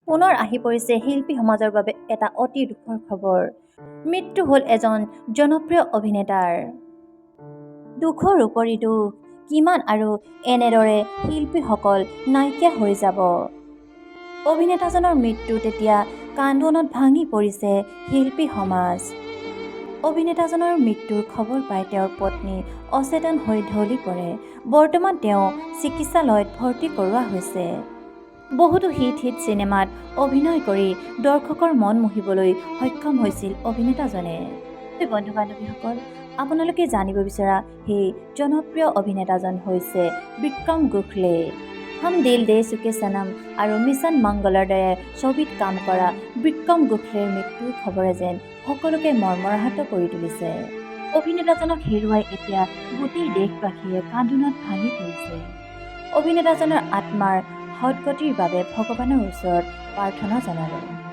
পুনৰ আহি পৰিছে শিল্পী সমাজৰ বাবে এটা অতি দুখৰ খবৰ। মৃত্যু হ'ল এজন জনপ্ৰিয় অভিনেতাৰ। দুখৰ উপৰি দুখ, কিমান আৰু এনেদৰে শিল্পীসকল নাইকিয়া হৈ যাব? অভিনেতাজনৰ মৃত্যুত এতিয়া কান্দোনত ভাঙি পৰিছে শিল্পী সমাজ। অভিনেতাজনৰ মৃত্যুৰ খবৰ পাই তেওঁৰ পত্নী অচেতন হৈ ঢলি পৰে। বৰ্তমান তেওঁ চিকিৎসালয়ত ভৰ্তি কৰোৱা হৈছে। বহুতো হিট হিট চিনেমাত অভিনয় কৰি দৰ্শকৰ মন মুহিবলৈ সক্ষম হৈছিল অভিনেতাজনে। বন্ধু বান্ধৱীসকল, আপোনালোকে জানিব বিচৰা সেই জনপ্ৰিয় অভিনেতাজন হৈছে বিক্ৰম গোখলে। হাম দিল দে চুকে চনম আৰু মিছন মংগলৰ দৰে ছবিত কাম কৰা বিক্ৰম গোখলেৰ মৃত্যুৰ খবৰে যেন সকলোকে মৰ্মাহত কৰি তুলিছে। অভিনেতাজনক হেৰুৱাই এতিয়া গোটেই দেশবাসীয়ে কান্দোনত ভাঙি পৰিছে। অভিনেতাজনৰ আত্মাৰ সদগতিৰ বাবে ভগৱানৰ ওচৰত প্ৰাৰ্থনা জনালোঁ।